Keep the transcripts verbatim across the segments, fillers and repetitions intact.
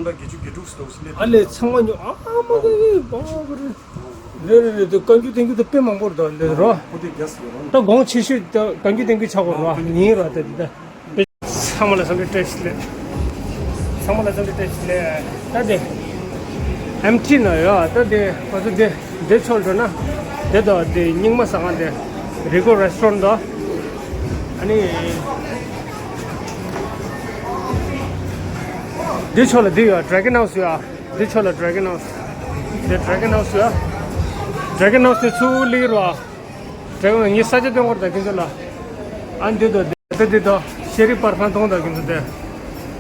ད་བརྒྱད་ཅུ་གྱ་དྲུག་ཙམ་འདུག་ཟེར་ནས། ཨ་ལས་ཚང་མ་ཉོ་ཨ་མ་གི་པ་པ་རེད། རེད་རེད་རེད། ད་བཀའ་འགྱུར་བསྟན་འགྱུར་ད་དཔེ་མང་པོ་རེད་ད་ལས་རོ། ཨ་ཁོ་དེ་རྒྱ་སི་རོ། ད་གོང་ཆེ་ཤོས་ད་བཀའ་འགྱུར་བསྟན་འགྱུར་ཆགས་དགོས་རོ། ཨ་ཡིན་རོ། ད་དེ་ད་དཔེ་ཚང་མ་ལ་འཚམས་འདྲི་བཀྲ་ཤིས་བདེ་ལེགས། ཚང་མ་ལ་འཚམས་འདྲི་བཀྲ་ཤིས་བདེ་ལེགས། ད་དེ་ཨེམ་ཊི་ན་ཡོད། ད་དེ་ང་ཚོ་དེ་དེ་ཕྱོགས་འགྲོ་ན་དེ་ད་དེ་རྙིང་མ་ཟ་ཁང་དེ་རི་གོ་རེ་སི་ཊོ་རན་ཊི་ད། ཨ་ནི་འདི་ཕྱོགས་ལ་འདི་ཡོད། ཌེ་གོན་ཧའུ་སི་ཡོད། འདི་ཕྱོགས་ལ་ཌེ་གོན་ཧའུ་སི། འདི་ཌེ་གོན་ཧའུ་སི་ཡོད། ཌེ་གོན་ཧའུ་སི་དེ་ཚུར་སླེབས་རོགས། ཌེ་གོན་ངའི་ས་ཆ་སྟོན་གོ་རེད་ད་ཁྱེད་ཚོ་ལ། ཨ་འདི་དོ་འདི་དོ་ཤེ་རི་པར་ཁང་མཐོང་ད་ཁྱེད་ཚོ་དེ།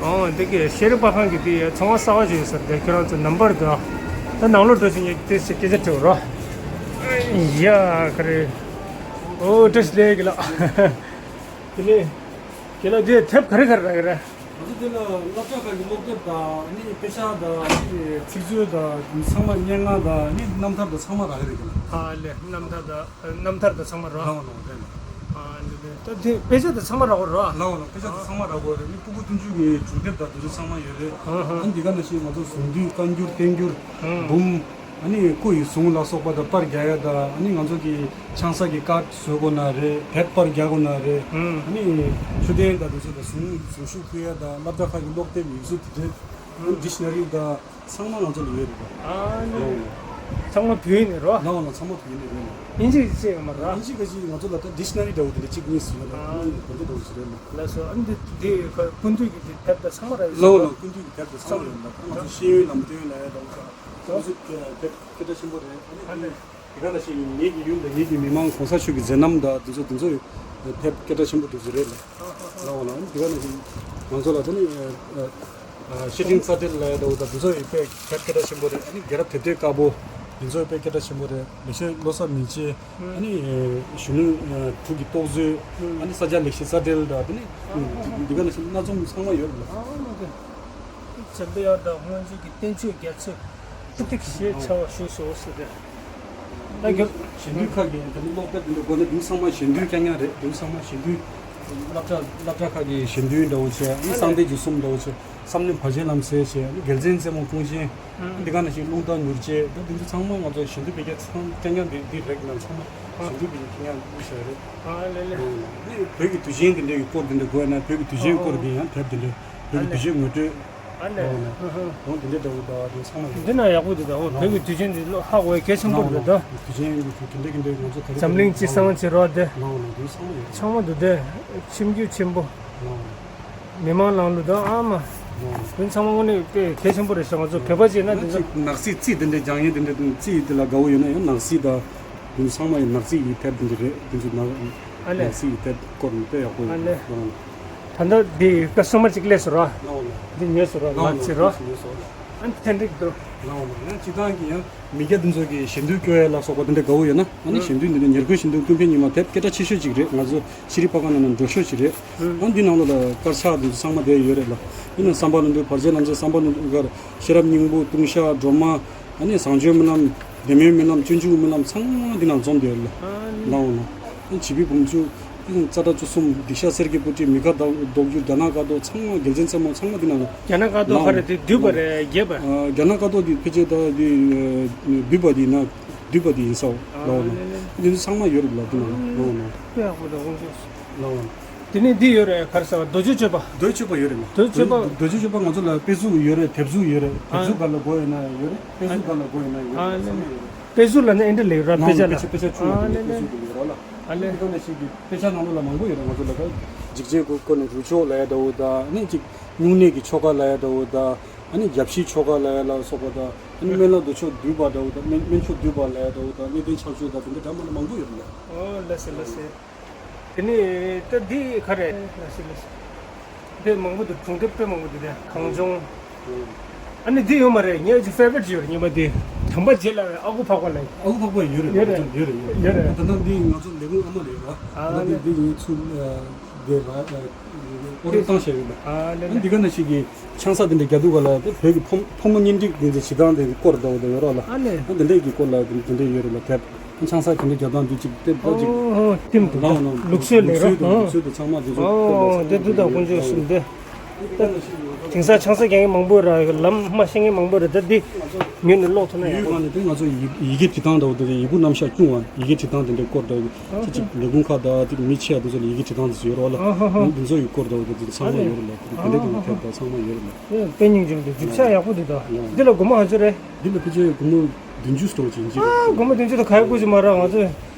ཨོ་འདི་གི་ཤེ་རི་པར་ཁང་གི་དེ་ཚོང་བ་གསར་བ་ཞིག་ཡོད་ས་རེད། དེ་ཁྱེད་རང་ཚོ་ནམ་བར་དུ་ད་ནང་ལོགས་འགྲོ་ཞིག་ངས་དེ་ཞིག་སྐད་ཆ་དྲི་བ་རོགས། ཡ་ག་རེ། ཨོ་བཀྲ་ཤིས་བདེ་ལེགས་ལགས། དེ་ནས་ཁྱེད་ལ་དེ་དེབ་ག་རེ་ག་རེ་རག་གི་རེད། ང་ཚོ་འདི་ལ་སློབ་གྲྭ་ཁག་གི་སློབ་དེབ་དང་། ཨ་ནི་དཔེ་ཆ་དང་། ཨ་ནི་ཚིག་མཛོད་དང་། ཚང་མ་སྙན་ངག་དང་། ཨ་ནི་རྣམ་ཐར་དང་ཚང་མ་རག་གི་རེད་ཀྱི་ལགས། ཨ་ལས་རྣམ་ཐར་དང་། རྣམ་ཐར་དང་ཚང་མ་རག་ལགས་འོང་ལགས་འོང་། རེད་ལགས། ཨ་ལས་ལས། ད་དེ་དཔེ་ཆ་དང་ཚང་མ་རག་གོ་རོ། ལགས་འོང་ལགས། དཔེ་ཆ་དང་ཚང་མ་རག་གོ་རེད། ཨ་ནི་སྤུ་གུ་བསྟན་བཅོས་ཀྱི་སྒྲུང་དེབ་དང་དེ་ཚོ་ཚང་མ་ཡོད་རེད། ཨ་ཧ། ཨ་ནི་འདི་ག་ནང་བཞིན་ང་ཚོ་གཟུངས་འདུས་བཀའ་འགྱུར་བསྟན་འགྱུར། ཨ་ཧ། འབུམ། ཨ་ནི་སྐུ་ཡི་གཟུངས་ལ་སོགས་པ་དང་པར་རྒྱག་ཡ་དང་། ཨ་ནི་ང་ཚོ་གི་ཆང་ས་གི་ཀཱཌ་བཟོ་དགོས་ན་རེད། དེབ་པར་རྒྱག་དགོས་ན་རེད། ཨ་ནི་མཆོད་རྟེན་དང་དེ་ཚོ་དང་གཟུངས་གཟུངས་གཞུག་ཕུལ་ཡ་དང་། སློབ་གྲྭ་ཁག་གི་སློབ་དེབ་ཡིག་གཟུགས་དེ་འདྲ། ཨ་ནི་ཌིག་ཤ་ན་རི་དང་ཚང་མ་ང་ཚོ་ལ་ཡོད་རེད་པ། ཨ་ནི་ལགས་འོང་། ཚང་མ་བོད་ཡིག་ནས་རོ། ལགས་འོང་ལགས། ཚང་མ་བོད་ཡིག་ནས་རེད་ལགས། དབྱིན་ཇི་ཡིག་ཅིག་ཡོད་མ་རེད། དབྱིན་ཇི་ག་ཅིག་ང་ཚོ་ལ་ད་ཌིག་ཤ་ན་རི་འདྲ་བོ་དེ་འདྲ་གཅིག་གཉིས་ཟིན་ཡོད་ལ། ཨ་ནི་དེ་འདྲ་འདྲ་བོ་ཞིག་རེད་ལགས། ལགས་སོ། ཨ་ནི་འདི་འདི་ཀུན་བཏུས་ཀྱི་འདི་དེབ་དང་ཚང་མ་རག་ཡོད། ལགས་འོང་ལགས། ཀུན་བཏུས་ཀྱི་དེབ་དང་ཚང་མ་ཡོད་ལགས། ང་ཚོ་ཤེས་ཡོན་ལམ་སྟོན་ལབ་ཡ་དང་། ཨ་ནི་དེབ་སྐད་གྲགས་ཆེན་པོ་རེད། ཨ་ནི། ཨ་ནི། དེ་ག་ནང་བཞིན་ངེད་ཀྱི་ཡུམ་དང་ངེད་ཀྱི་མི་མང་གོང་ས་མཆོག་གི་མཛད་རྣམ་དང་དེ་ཚོ་དེ་ཚོ་དེབ་སྐད་གྲགས་ཆེན་པོ་དེ་ཚོ་རེད་ལགས། ལགས་འོང་ལགས། དེ་ག་ནང་བཞིན་ང་ཚོ་ལ་དེ་ནི་བཤེས་སྤྲིང་རྩ་འགྲེལ་ལབ་ཡ་འདྲ་བོ་དང་དེ་ཚོ་དཔེ་དེབ་སྐད་གྲགས་ཆེན་པོ་རེད། ཨ་ནི་རྒྱལ་རབས་དེབ་ཐེར་དཀར་པོ་དེ་ཚོ་དཔེ་སྐད་གྲགས་ཆེན་པོ་རེད། ལེགས་བཤད་བློ་གསར་མན་ཆད། ཨ་ནི་གཞོན་ནུ་དྲུག་གི་རྟོགས་བརྗོད། ཨ་ནི་ས་སྐྱ་ལེགས་བཤད་རྩ་འགྲེལ་དང་དེ་ནི་དེ་ག་ནང་བཞིན་སྣ་འཛོམས་ཚང་མ་ཡོད་རེད་ལགས། འཇམ་པའི་དབྱངས་དང་སྔོན་བྱོན་གྱི་བསྟན་བཅོས་རྒྱ་མཚོས་ཧུར་ཐིག་ཞེས་བྱ་བ་བཞུགས་སོ་ཟེར་ཏེ། ད་རྒྱབ། ཞལ་འདོན་ཁག་གི་དེ་ནི་སློབ་དེབ་དེ་འདྲ་དགོས་ན་དེ་ཚང་མ་ཞལ་འདོན་རྐྱང་རྐྱང་རེད། དེ་ཚང་མ་ཞལ་འདོན། སློབ་གྲྭ་སློབ་གྲྭ་ཁག་གི་ཞལ་འདོན་འདྲ་བོ་བྱས། ཨ་ནི་གསང་བདེ་འཇུག་གསུམ་འདྲ་བོ་བྱས། བསམ་གནས་བར་ཆད་ལམ་སེལ་བྱས། ཨ་ནི་རྒྱལ་མཚན་རྩེ་མོ་ཀུན་ཤེས། ཨ་ནི་འདི་ག་ནང་བཞིན་རླུང་རྟ་མྱུར་མཇལ། ད་དེ་ཚོ་ཚང་མ་ང་ཚོ་ཞལ་འདོན་དཔེ་རྒྱ་ཚང་རྐྱང་རྐྱང་འདི་འདི་རེད་ལགས། ཚང་མ་ཞལ་འདོན་དཔེ་རྒྱ་རྐྱང་རྐྱང་འདི་བྱས་རེད། ཨ་ལེ་ལེ། ཨ་ནི་བོད་ཀྱི་དུས་ཆེན་དེ་འདྲའི་སྐོར་དེ་འདྲ་དགོས་ན། བོད་ཀྱི་དུས་ཆེན་སྐོར་གྱི་ཡང་དེབ་དེ་འདྲ། བོད་ཀྱི་དུས་ཆེན་ངོ་སྤྲོད། ཨ་ལེ། འོ་ན། ཨ་ཧ། འོ་དེ་འདྲ་འདྲ་བོ་དང་དེ་ཚང་མ་ཡོད། འདི་ན་ཡག་པོ་འདུག་ད། འོ་ཨ་བོད་ཀྱི་དུས་ཆེན་འདི་ཧ་གོ་ཡ་གལ་ཆེན་པོ་རེད་ད། དུས་ཆེན་གྱི་དེ་འདྲ་གི་འདྲ་ང་ཚོ་ག་རེ། འཛམ་གླིང་སྤྱི་བསང་བྱེད་རོགས་དེ། ཨ་འོ་ན་དེ་ཚང་མ་ཡོད། ཚང་མ་འདུག་དེ། ཁྱིམ་རྒྱུད་ཆེན་པོ། ཨ་འོ་ན། མི་མང་ནང་ལོ་དང་ཨ་མ། ཨ་འོ་ན། དེ་ཚང་མ་དངོས་གནས་དཔེ་གལ་ཆེན་པོ་རེད་ཤག་ང་ཚོ་བོད་པ་བྱས་ན་དེ་ཚོ། ནག་རྩིས་རྩིས་དེ་འདྲ་སྦྱང་ཡས་དེ་འདྲ་རྩིས་དེ་ལ་དགའ་བོ་ཡོད་ན་ཡང་ནག་རྩིས་དང་། དེ་ཚོ་ཚང་མ་ཡང་ནག་རྩིས་ཀྱི་དེབ་དེ་འདྲ་རེད། དེ་ཚོ་ནག་ཨ་ལེ། ནག་རྩིས་ཀྱི་དེབ་སྐོར་ནས་དཔེ་ཡག་པོ་ཡོད། ཨ་ལེ། ཨ་ལེ། ད་ལྟ་འདི་ཀ་སི་ཊོ་མར་གཅིག་སླེབས་སོང་ར། ལའོ་ལ། འདི་ཉོས་སོང་ར། ལའོ་ལ། ནག་རྩིས་ར། ཉོས་སོང་ར། ཨ་ནི་ཐེངས་འདྲ་འདུག་ལའོ་ལ། ཡང་སྤྱིར་བཏང་གི་ཡང་མི་སྐྱ་དེ་ཚོ་གི་ཞལ་འདོན་སྐྱོར་ཡ་ལ་སོགས་པ་དེ་འདྲ་དགའ་བོ་ཡོད་ན། ཨ་ནི་ཞལ་འདོན་འདི་འདྲ་ཉེར་མཁོའི་ཞལ་འདོན་ཀུན་ཕན་ཉི་མ་དེབ་སྐད་གྲགས་ཆེ་ཤོས་གཅིག་རེད། ང་ཚོ་ཤེས་རིག་པར་ཁང་ནང་ན་འགྲོ་ཤོས་གཅིག་རེད། ཨ་ནི་འདི་ནང་ལོགས་ལ་དཀར་ཆག་དེ་ཚོ་ཚང་མ་དེ་ཡོད་རེད་ལ། ཡིན་ན་བསམ་པ་ནོར་བུའི་བར་ཆད་ལམ་སེལ། བསམ་པ་ནོར་བུའི་གར། ཤེས་རབ་སྙིང་པོ། ལྟུང་བཤགས། སྒྲོལ་མ། ཨ་ནི་བཟང་སྤྱོད་སྨོན་ལམ། བདེ་སྨོན་སྨོན་ལམ། སྤྱོད་འཇུག་སྨོན་ལམ་ཚང་མ་འདི་ནང་འཛོམས་བསྡད་ཡོད་ལ། ཨ་ནི། ལའོ་ན། ཨ་ནི་བྱིས་པའི་བུམ་ཆུ། ཨ་ནི་ཙ་དྲག་བཅུ་གསུམ། སྡིག་བཤགས་གསེར་གྱི་སྤུ་གྲི། མི་ཁ་ཟློག་རྒྱུ། རྒྱ་ནག་དཀར་རྡོ་ཚང་མ། རྒྱལ་མཚན་རྩེ་མོ་ཚང་མ་འདི་ནང་ལ། རྒྱ་ནག་དཀར་རྡོ་ག་རེ་དེ་བསྡུས་པ་རེད་རྒྱས་པ། ཨ་རྒྱ་ནག་དཀར་རྡོ་འདི་ཕལ་ཆེར་ད་འདི་བསྡུས་པ་འདི་ན་བསྡུས་པ་འདི་ཡིན་ས། ཨ་ལའོ་ན། ཨ་ནི། འདི་ཚོ་ཚང་མ་ཡོད་རེད་ལ་འདི་ནང་ལ། ལའོ་ན། དཔེ་ཡག་པོ་འདུག་དགོངས་རྫོགས། ལའོ་ན། དེ་ནས་འདི་ཡོད་རེད། ག་རེ་ཟེར་བ། རྡོ་རྗེ་གཅོད་པ། རྡོ་རྗེ་གཅོད་པ་ཡོད་རེད་ལ། རྡོ་རྗེ་གཅོད་པ། རྡོ་རྗེ་གཅོད་པ་ང་ཚོ་ལ་དཔེ་གཟུགས་ཡོད་རེད། དེབ་གཟུགས་ཡོད་རེད། དེབ་གཟུགས་ག་ལ་དགོས་ཡོད་ན་ཡོད་རེད། དཔེ་གཟུགས་ག་ལ་དགོས་ཡོད་ན་ཡོད་རེད། ཚང་མ་ཡོད་རེད། དཔེ་གཟུགས་ལ་ནི་ཨེ་འདྲ་ལེགས་ར། དཔེ་ཆ་ལ། དཔེ་ཆ་དཔེ་ཆ་ཆུང་བ་དེ་འདྲ་དཔེ་གཟུགས་དེ་ལེགས་ར་ལ། ཨ་ལེ། དེ་ག་ནང་བཞིན་གྱི་དཔེ་ཆ་ནང་ལོགས་ལ་མང་པོ་ཡོད་རེད། ང་ཚོ་ལ་ད་འཇིགས་བྱེད་སྐོར་ནས་རུ་ཆོག་ལབ་ཡ་འདྲ་བོ་དང་། ཨ་ནི་ཅིག་སྨྱུང་གནས་ཀྱི་ཆོ་ག་ལབ་ཡ་འདྲ་བོ་དང་། ཨ་ནི་རྒྱབ་བཤིག་ཆོ་ག་ལབ་ཡ་ལ་སོགས་པ་དང་། ཨ་ནི་སྨན་བླ་མདོ་ཆོག་བསྡུས་པ་འདྲ་བོ་དང་། སྨན་སྨན་ཆོག་བསྡུས་པ་ལབ་ཡ་འདྲ་བོ་དང་། གནས་བརྟན་ཕྱག་མཆོད་དང་དེ་འདྲ་འདྲ་མ་འདྲ་མང་པོ་ཡོད་རེད། ཨོ་ལགས་སེ་ལགས་སེ། དེ་ནས་ད་འདི་ག་རེ། དཔེ་མང་པོ་འདུག་སྒྲུང་དེབ་དཔེ་མང་པོ་འདུག་དེ་གངས་ལྗོངས། ཨ་ནི་འདི་ཡོད་མ་རེད། ངའི་ཅིག་ཕེ་ཝ་རི་ཊི་ཡོད་རེད། ཉི་མ་འདི་དམ་པ་རྗེ་ལ་ཨ་ཁུ་འཕགས་པ་ལ། ཨ་ཁུ་འཕགས་པ་ཡོད་རེད། ཡོད་རེད། ཡོད་རེད། ཡོད་རེད། ད་ལྟ་འདི་ང་ཚོ་ལས་ཁུངས་ཨ་མ་ལ་ཡོད་ར། ཨ་ད་ལྟ་ནི་འདི་ངའི་ཚུར་འདི་ར་ཨོ་ཌར་བཏང་བཞག་ཡོད་པ། ཨ་ལེ་ལེ། ཨ་འདི་ག་ནང་བཞིན་གྱི་ཆང་ས་དེ་འདྲ་རྒྱག་དུས་ག་ལ་དེ་བོད་ཀྱི་ཕོ་ཕོ་མོ་གཉེན་སྒྲིག་དེ་ཚོ་བྱེད་སྟངས་དེ་སྐོར་འདྲ་བོ་དེ་ཡོད་ར་ལ། ཨ་ལེ། ཨ་དེ་འདྲས་ཀྱི་སྐོར་ལ་དེ་འདྲས་ཡོད་རེད་ལ། དེབ། ཆང་ས་དེ་འདྲ་རྒྱག་སྟངས་དེ་ཅིག་དེབ་ད་ཅིག་ཨོ་ཨོ་ལྟེམ་འདུག་ལའོ་ན། ལུགས་སྲོལ་ལས་རོ། ལུགས་སྲོལ་དང་། ཨོ། ལུགས་སྲོལ་དེ་ཚང་མ་དེ་ཚོ་ཨོ་སྐོར་ལ་དེ་འདུག་ད་དཀོན་མཆོག་གསུམ་དེ། ད་ནང་བཞིན་ང་ཚོ་ དེང་སང་ཆང་ས་རྒྱག་མཁན་མང་པོ་ར། ལམ་མ་ཤེས་མཁན་མང་པོ་ར། ད་འདི་ཉོས་ནས་ཀློག་ཐུབ་ན་ཡག་ཡུལ་པོ་གང་ནས་དེ་ང་ཚོ་ཡི་ཡི་གེ་བྲིས་སྟངས་དང་དེ་ཡི་གུ་རྣམ་གཞག་སྐྱོང་བ། ཡི་གེ་བྲིས་སྟངས་དེ་འདྲའི་སྐོར་དང་ཆེ་ཆེ་ལས་ཁུངས་ཁག་དང་དེ་མི་ཆེ་བ་དེ་ཚོ་ལ་ཡི་གེ་བྲིས་སྟངས་དེ་ཚོ་ཡོད་རེད་བ་ལ། ཨ་ཧ་ཧ། འདི་ཚོ་ཡི་སྐོར་དང་དེ་ཚོ་ཚང་མ་ཡོད་རེད་ལ། དེ་འདྲ་དང་ཐེབས་དང་ཚང་མ་ཡོད་རེད་ལ། དཔེ་སྙིང་རྗེ་མོ་འདུག་རྒྱུ་ཆ་ཡག་པོ་འདུག་ད་འདི་ལ་སྒོར་མོ་ག་ཚོད་རེད། འདི་ལ་ཕལ་ཆེར་སྒོར་མོ་བདུན་ཅུ་ཙམ་ཅིག་ཡིན་གྱི་རེད། ཨ་སྒོར་མོ་བདུན་ཅུ་དང་ག་ཡག་པོ་ཞིག་མ་རག་ང་ཚོས།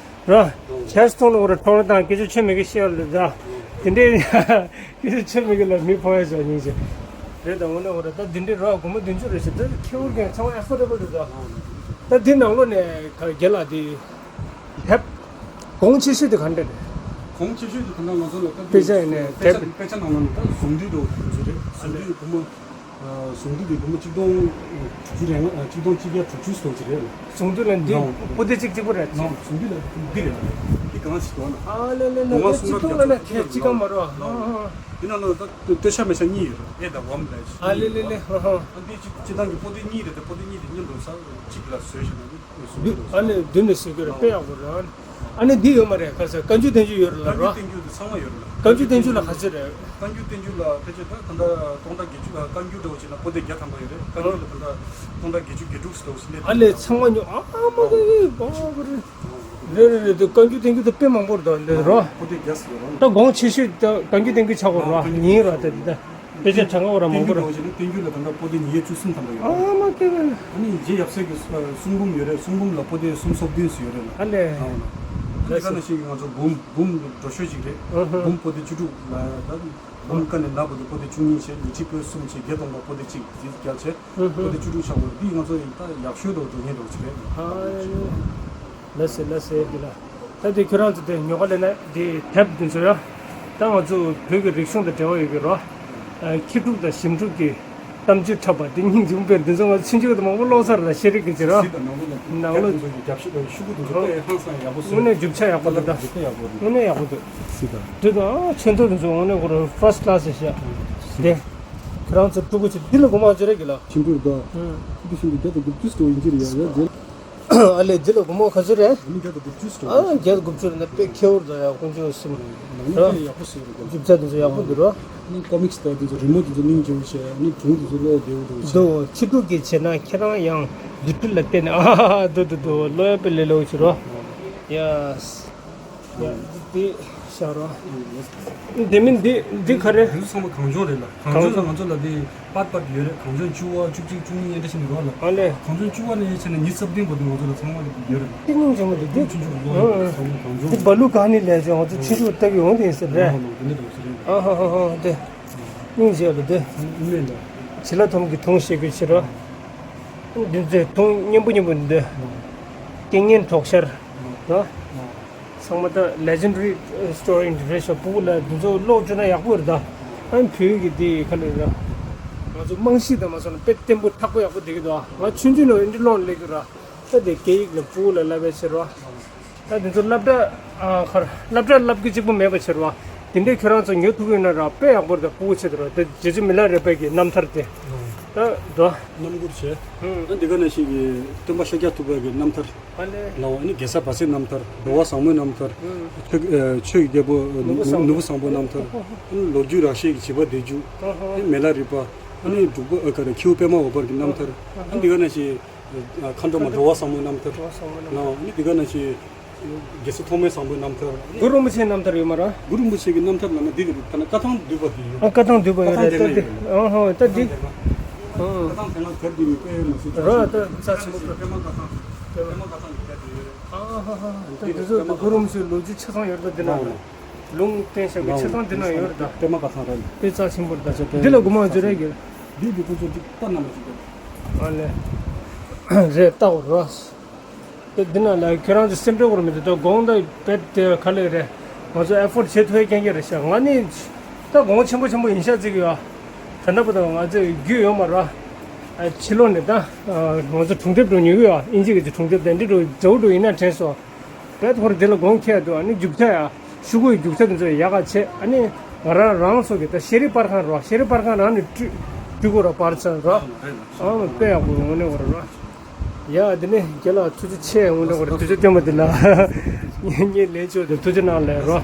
ར། ཁྱེད་སྟོང་ལ་འོ་ར་ཁྲོམ་ར་དང་སྐད་ཆ་ཆོ་མེད་གི་བཤད་ལ་ད། དེ་འདྲའི་སྐད་ཆ་ཆོ་མེད་གི་ལ་མི་ཕོ་ཡ་བྱ་སྙིང་རྗེ། རེད་ད་འོ་ན་འོ་ར་ད་དེ་འདྲའི་ར་སྒོར་མོ་བདུན་ཅུ་རེ་ཞིག་ད་ཁེ་འུར་གན་ཚང་མ་ཨེ་ཕོར་ཌེ་བལ་རེད་ད། ད་དེ་ནང་ལོ་ནས་ག་རྒྱལ་ལ་དེ། དེབ། གོང་ཆེ་ཤོས་དེ་ག་འདྲ་རེད། གོང་ཆེ་ཤོས་དེ་ད་ལྟ་ང་ཚོ་ལ་ད་དཔེ་ཆ་ཡིན་ནས་དཔེ་ཆ་དེབ། དཔེ་ཆ་ནང་ལ་ནི་ད་གཟུངས་འདུས་འདྲ་བོ་དེ་ཚོ་རེད། གཟུངས་འདུས་སྒོར་མོ། ཨ། གཟུངས་འདུས་དེ་སྒོར་མོ་གཅིག་སྟོང་དྲུག་ཅུ་རེ་ལྔ། ཨ། གཅིག་སྟོང་གཅིག་བརྒྱ་དྲུག་ཅུ་ཙམ་ཅིག་རེད། གཟུངས་འདུས་ལ་འདི། ནོ། པོ་ཏི་གཅིག་གཅིག་པོ་རེད། ནོ། གཟུངས་འདུས་ལ་འདི་རེད། འདི་གང་ཞིག་འདུག་ན། ཨ་ལེ་ལེ་ལེ། ལོ་ལྔ་གསུམ་གཅིག་སྟོང་ལ་ན་ཁལ་གཅིག་གང་མ་རོ། ནོ། ཨ་ཨ། འདི་ནང་ལ་ད་སྟོད་ཆ་སྨད་ཆ་གཉིས་ཡོད་རེད། ཨེ་དང་ཝམ་ལ་ཞིག་ཨ་ལེ་ལེ་ལེ། ཨ་ཨ། ཨ་འདི་གཅིག་སྤྱི་བཏང་གི་པོ་ཏི་གཉིས་རེད་དེ། པོ་ཏི་གཉིས་དེ་མཉམ་དུ་ས་གཅིག་ལ་བཟོས་བཞག་ན་ནི་གཟུངས་འདུས་ཨ་ལེ་མདུན་ནས་བཟོས་ཀྱི་རེད། དཔེ་ཡག་པོ་རེད། ཨ་ནི་འདི་ཡོད་མ་རེད། ག་ས་བཀའ་འགྱུར་བསྟན་འགྱུར་ཡོད་རེད་ལ་རོ། བཀའ་འགྱུར་བསྟན་འགྱུར་དེ་ཚང་མ་ཡོད་རེད་ལ། བཀའ་འགྱུར་བསྟན་འགྱུར་ལ་ག་ཚོད་རེད། བཀའ་འགྱུར་བསྟན་འགྱུར་ལ་ཕལ་ཆེར་ད་ད་ལྟ་སྟོང་ཕྲག་བརྒྱད་ཅུ། ཨ། བཀའ་འགྱུར་འདྲ་བོ་བྱས་ན་པོ་ཏི་བརྒྱ་ཐམ་པ་ཡོད་རེད། བཀའ་འགྱུར་ལ་ད་ལྟ་སྟོང་ཕྲག་བརྒྱད་ཅུ་བརྒྱད་དྲུག་ཙམ་འདྲ་བོ་ཞིག་སླེབས། ཨ་ལེ་ཚང་མ་ཉོ། ཨ་མ་གི་གི་བ་གི་རེད། རེད་རེད་རེད། དེ་བཀའ་འགྱུར་བསྟན་འགྱུར་དེ་དཔེ་མང་པོ་རེད་ད་འདི་རོ། པོ་ཏི་བརྒྱ་ཙམ་ཡོད་རེད། ད་གོང་ཆེ་ཤོས་ད་བཀའ་འགྱུར་བསྟན་འགྱུར་ཆགས་པ་རོ། ཉིན་རོ་དེ་དེ་ད། དཔེ་ཆ་གྲངས་ཀ་བ་ར་མང་པོ་ར། བསྟན་འགྱུར་ལ་བྱས་ན་བསྟན་འགྱུར་ལ་ད་ལྟ་པོ་ཏི་ཉིས་བརྒྱ་བཅུ་གསུམ་ཐམ་པ་ཡོད་རེད། ཨ་མ་ཀེ་ཀེ། ཨ་ནི་རྗེ་ཡབ་སྲས་ཀྱི་གསུང་འབུམ་ཡོད་རེད། གསུང་འབུམ་ལ་པོ་ཏི་སུམ་ཅུ་སོ་བདུན་ཙམ་ཡོད་རེད་ལ། ཨ་ལེ། ཨ་འོ་ན། ཨ་ནི་ལགས་སོ། དེ་ག་ནང་བཞིན་གྱི་ང་ཚོ་འབུམ་འབུམ་འགྲོ་ཤོས་ཅིག་རེད། ཨ་ཧ། འབུམ་པོ་ཏི་བཅུ་དྲུག་ལ་ད་འབུམ་ཀ་ནས་ན་བར་དུ་པོ་ཏི་བཅུ་གཉིས་བྱས། ཉི་ཁྲི་པོད་གསུམ་བྱས། བརྒྱད་སྟོང་པ་པོ་ཏི་གཅིག་འདི་རྒྱབ་བྱས། ཨ་ཧ། པོ་ཏི་བཅུ་དྲུག་ཆགས་པ་རེད། འདི་ང་ཚོ་ཡིན་ད་ཡག་ཤོས་འགྲོ་འགྲོ་མཁན་འགྲོ་ཅིག་རེད། ཨ་ལེ། ལགས་སེ་ལགས་སེ། འདི་ལ་ད་དེ་ཁྱོད་རང་ཚོ་དེ་ཉོ་ག་ལེན་ན་དེ་དེབ་འདི་ཚོ་ཡ། ད་ང་ཚོ་བོད་ཀྱི་རིག་གཞུང་དང་འབྲེལ་བ་ཡོད་ཀྱི་རོ། ཨ། ཁྱི་ཕྲུག་དང་ཞིམ་ཕྲུག་གི་གཏམ་རྒྱུད་འཁྲབ་པ་དེ་སྙིང་རྗེ་མོ། དཔེ་འདི་ཚོ་ང་ཚོ་ཆུང་ཆུང་དུས་མང་པོ་ཀློག་ཚར་ལ། ཤེས་རིག་གི་ཅི་རོ། ནང་ལོགས་ལ་ནང་ལོགས་ཀྱི་རྒྱབ་ཤུ་ཤུ་གུ་དེ་ཚོ་དཔེ་ཧང་སང་ཡག་པོ་བཟོས། དངོས་གནས་རྒྱུ་ཆ་ཡག་པོ་འདུག་ད། དཔེ་ཡག་པོ་འདུག་དངོས་གནས་ཡག་པོ་འདུག་སྲིད་ད། དེ་དང་ཆེ་མཐོ་དེ་ཚོ་དངོས་གནས་ཁོ་རང་ཕར་སི་ཀ་ལ་སི་ཞིག་བཞག་དེ་ཁྱོད་རང་ཚོ་ཕྲུ་གུ་ཆེ་འདི་ལ་སྒོར་མོ་ཅི་རེད་གི་ལ། ཆེན་པོ་རེད་ད། ཧུམ། འདི་བཞིན་དུ་བརྒྱ་དང་དགུ་བཅུ་ཙམ་ཡིན་གྱི་རེད་ཡ་ཡ། ཨ་ལེ། འདི་ལ་སྒོར་མོ་ག་ཚོད་རེད། ཨ་ནི་བརྒྱ་དང་དགུ་བཅུ་ཙམ། ཨ། བརྒྱ་དང་དགུ་བཅུ་རེད་ན་དཔེ་ཁེ་འུར་ད་ཡ། དཀོན་མཆོག་གསུམ། ནང་ལོགས་དཔེ་ཡག་པོ་བཟོས་རེད་ད། རྒྱུ་ཆ་དེ་ཚོ་ཡག་པོ་འདུག་རོ། ཨ་ནི་ཀོ་མིག་སི་དང་དེ་ཚོ་རི་མོ་དེ་ཚོ་སྙིང་རྗེ་པོ་བྱས། ཨ་ནི་སྒྲུང་དེ་ཚོ་ཀློག་བདེ་པོ་འདུག་བྱས། འདུག་ཁྱི་ཕྲུག་གིས་བྱས་ན་ཁྱེད་རང་ཡང་བསྡུས་གྲྭ་ལ་བལྟས་ནས། ཨ་ཧ་ཧ་ཧ། འདུག་འདུག་འདུག་ཀློག་ཡ་དཔེ་ལས་སླ་པོ་བྱེད་རོ། ཡ། ཡ། འདི་བཞག་རོགས། དེ་མིན་འདི་འདི་ག་རེ། དེ་ཚོ་ཚང་མ་གངས་ལྗོངས་རེད་ལ། གངས་ལྗོངས་ལ་ང་ཚོ་ལ་དེ་པར་པར་ཡོད་རེད། གངས་ལྗོངས་བཅུ་པ་བཅུ་གཅིག་བཅུ་གཉིས་འདྲ་ཞིག་ནས་རོགས་ལ། ཨ་ལེ། གངས་ལྗོངས་བཅུ་པ་ནས་བྱས་ནས་ཉི་ཤུ་རྩ་བདུན་བར་དུ་ང་ཚོ་ལ་ཚང་མ་ཡོད་རེད། དེ་སྙིང་རྗེ་མོ་འདུག་དེ་ཆུང་ཆུང་ལོ་ཨ་ཚང་མ་གངས་ལྗོངས། དེ་བ་ལུ་ག་ནས་ལས་བྱུང་། ང་ཚོ་ཆུང་ཆུང་ལྟ་གི་ཡོང་དེ་ཡིན་ཟེར་རེད། ཨ་ལོ་དེ་འདྲ་འདུག་ཟེར་རེད། ཨ་ཧ་ཧ་ཧ། དེ་སྙིང་རྗེ་ལ་དེ། ཨ་མེད་ལ། བྱི་ལ་ཐུམ་གྱི་དུང་ཞེས་པའི་ཕྱིར་རོ། འདི་ཚོའི་དུང་སྙན་པོ་སྙན་པོ་འདི། སྐད་སྙན་གྲོགས་ཤར། ཨ། ཚང་མ་ད་legendary story འདི་རེད་ཤག་ཕྲུ་གུ་ལ་འདི་ཚོ་ཀློག་བཅུག་ན་ཡག་པོ་རེད་ད། ཨ་ནི་བོད་ཀྱི་འདི་ག་ལེར་ར། ང་ཚོ་རྨང་གཞི་དང་མ་སོང་ན་དཔེ་བརྟན་པོ་མཁྲེགས་པོ་ཡག་པོ་བསྡད་ཀྱི་འདུག་ང་ཆུང་ཆུང་ནས་འདི་ཀློག་ནས་སླེབས་ཀྱི་ར། ད་དེ་སྐད་ཡིག་ལ་ཕྲུ་གུ་ལ་བསླབ་པའི་ཕྱིར་རོ། ད་དེ་ཚོ་སློབ་གྲྭ། ཨ། གར་སློབ་གྲྭ་བསླབ་རྒྱུ་གཅིག་པུ་མེད་པའི་ཕྱིར་རོ། དེ་འདྲའི་ཁྱོད་རང་ཚོ་ཉོ་ཐུབ་ཡོད་ན་ར་དཔེ་ཡག་པོ་རེད་ད། ཕྲུ་གུ་ཆེད་དུ་ར། དེ་རྗེ་བཙུན་མི་ལ་རས་པའི་གི་རྣམ་ཐར་དེ། ད་དོ། རྣམ་མགུར་བྱས། ཨ་འདི་ག་ནང་བཞིན་གྱི་སྟོན་པ་ཤཱཀྱ་ཐུབ་པའི་གི་རྣམ་ཐར། ཨ་ལེ། ལའོ། ཨ་ནི་རྒྱལ་ཚབ་བར་སྲིད་རྣམ་ཐར། འགྲོ་བ་བཟང་མོའི་རྣམ་ཐར། ཆོས་ཨ་ཆོས་ཀྱི་རྒྱལ་པོ་ནོར་བུ་བཟང་པོའི་རྣམ་ཐར། ཨ་ནི་ལོ་རྒྱུས་རག་ཤེས་ཀྱི་བྱིས་པ་བདེ་སྒྱུ། ཨ་ནི་མི་ལ་རས་པ། ཨ་ནི་འབྲུག་པ་ཨ་ག་རེ་ཁྱེའུ་པད་མ་འོད་འབར་གྱི་རྣམ་ཐར། ཨ་ནི་འདི་ག་ནང་བཞིན་མཁའ་འགྲོ་མ་འགྲོ་བ་བཟང་མོའི་རྣམ་ཐར། འགྲོ་བ་བཟང་མོའི་རྣམ་ཐར། ལའོ། ཨ་ནི་འདི་ག་ནང་བཞིན་རྒྱལ་སྲས་ཐོགས་མེད་བཟང་པོའི་རྣམ་ཐར། གུ་རུ་རིན་པོ་ཆེའི་རྣམ་ཐར་ཡོད་མ་རེད། གུ་རུ་རིན་པོ་ཆེ་གི་རྣམ་ཐར་ལབ་ན་འདི་རེད། ད་ནི་བཀའ་ཐང་བསྡུས་པ་དེ་ཡོད། ཨ། བཀའ་ཐང་བསྡུས་པ་ཡོད་རེད། ད་འདི་ཨ་ཧོ་ད་འདི། ཨ། བཀའ་ཐང་དེ་ང་དེབ་འདི་ནི་དཔེ་མ་སྲིད་ར། ད་རྩ་ཆེན་པོ་རེད། པད་མ་བཀའ་ཐང་། པད་མ་བཀའ་ཐང་གི་དེབ་དེ་ཡོད་རེད། ཨ་ཧ་ཧ། ད་འདི་ཚོ་གུ་རུ་རིན་པོ་ཆེའི་ལོ་རྒྱུས་ཆ་ཚང་ཡོད་རེད། ད་འདི་ནང་ལ་ལུང་བསྟན་བཞག་པའི་ཆ་ཚང་འདི་ནང་ཡོད་རེད། ད་པད་མ་བཀའ་ཐང་རེད། དཔེ་རྩ་ཆེན་པོ་རེད། ད་འདི་ལ་སྒོར་མོ་ཅི་རེད་གི། འདི་འདི་ཁོ་ཚོ་འདི་ལྟ་ན་མ་ཞིག་འདུག་ཨ་ལེ། རེད། ལྟ་འོ་རོ། དེ་འདི་ན་ལ་ཁྱོད་རང་ཚོ་སེམས་ཁྲལ་དགོས་མི་འདུག་ད་གོང་ད་བེད་དེ་ག་ལེ་རེད། ང་ཚོ་ཨེ་ཕོར་ཌི་བྱེད་ཐུབ་ཡ་རྐྱང་རྐྱང་རེད་ཤག་ང་ནི་ད་གོང་ཆེན་པོ་ཆེན་པོ་ཡིན་ཤག་བརྩི་གི་ཡོད། ད་ལྟ་བར་དུ་ང་ཚོས་རྒྱུས་ཡོད་མ་རེད། ཕྱི་ལོགས་ནས་ད་ང་ཚོ་སྒྲུང་དེབ་འགྲོ་ཉོ་གི་ཡོད། ཨིན་ཇི་གི་སྒྲུང་དེབ་དེ་འདྲ་འགྲོ་འཇའ་འགྲོ་ཡིན་ན་དྲན་སོང་། བེད་ཧོར་དེ་ལ་གོང་ཁྱེར་འདུག་ཨ་ནི་རྒྱུག་ཆ་ཡ། ཤུ་གུའི་རྒྱུག་ཆ་དེ་ཚོ་ཡག་ག་བྱས། ཨ་ནི་ང་རང་རང་ཚོ་གི་ད་ཤེས་རིག་པར་ཁང་རོ། ཤེས་རིག་པར་ཁང་རང་ནས་སྤྲུལ་སྤྲུལ་སྐུ་རོ་པར་ཚང་རོ། ཨ་དཔེ་ཡག་པོ་ཡོང་ནས་བར་རོ། ཡ་དེ་ནས་རྒན་ལགས་ཐུགས་རྗེ་ཆེ། ཡོང་ནས་བར་དུས་ཚོད་སྟོན་པ་འདི་ལ་ངས་ངས་ལེན་ཆོག་དེ་ཐུགས་རྗེ་གནང་ལེ་རོ།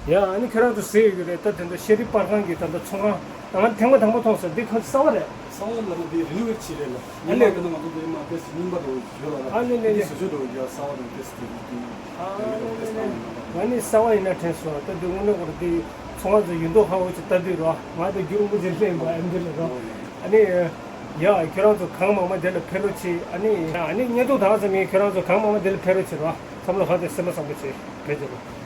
ཡ་ཨ་ནི་ཁྱེད་རང་ཚོ་ཟེར་ཡོད་ཀྱི་རེད། ད་དེ་འདྲ་ཤེས་རིག་པར་ཁང་གི་ད་ལྟ་ཚོང་ཁང་ ང་ཐེངས་མ་དང་པོ་མཐོང་སོང་། འདི་ཁོ་གསར་པ་རེད། གསར་པ་ལབ་ན་འདི་རི་ནོ་ཝེ་ཊི་བྱས་རེད་ལ། ཨ་ནི། ཉི་མ་དེ་ན་ང་ཚོ་འདི་མ་དེ་རྙིང་པ་དང་ཡོད་ལ། ཨ་ནི་ནི་འདི་ནི། བཟོ་བཅོས་དང་ཡོད། གསར་པ་དང་དེ་སི་དེ་འདི་ཨ་ནི་ནི་དེ་ནི། སྟངས་ཡིན་ན། ང་ནི་གསར་པ་ཡིན་ན་དྲན་སོང་། ད་འདི་དངོས་གནས་ཁོ་རང་འདི་ཚོང་ང་ཚོ་ཡིན་མདོག་ཁ་པོ་ཅིག་ལྟ་དུས་རོ། ང་དང་རྒྱུ་རིན་པོ་ཆེ་ལེན་པ་ཨེམ་འདི་ལ་རོ། ཨ་ནི། ཡ། ཁྱོད་རང་ཚོ་གང་མང་མང་དེ་ལ་ཕེབས་རོགས་བྱེད། ཨ་ནི། ཨ་ནི་བརྙན་ཐུང་དང་ཙམ་ཡིན། ཁྱོད་རང་ཚོ་གང་མང་མང་དེ་ལ་ཕེབས་རོགས་བྱེད་རོ། བསམ་བློ་གང་དེ་སེམས་པ་བཟང་པོ་བྱེད། བེད་སྤྱོད་རོགས།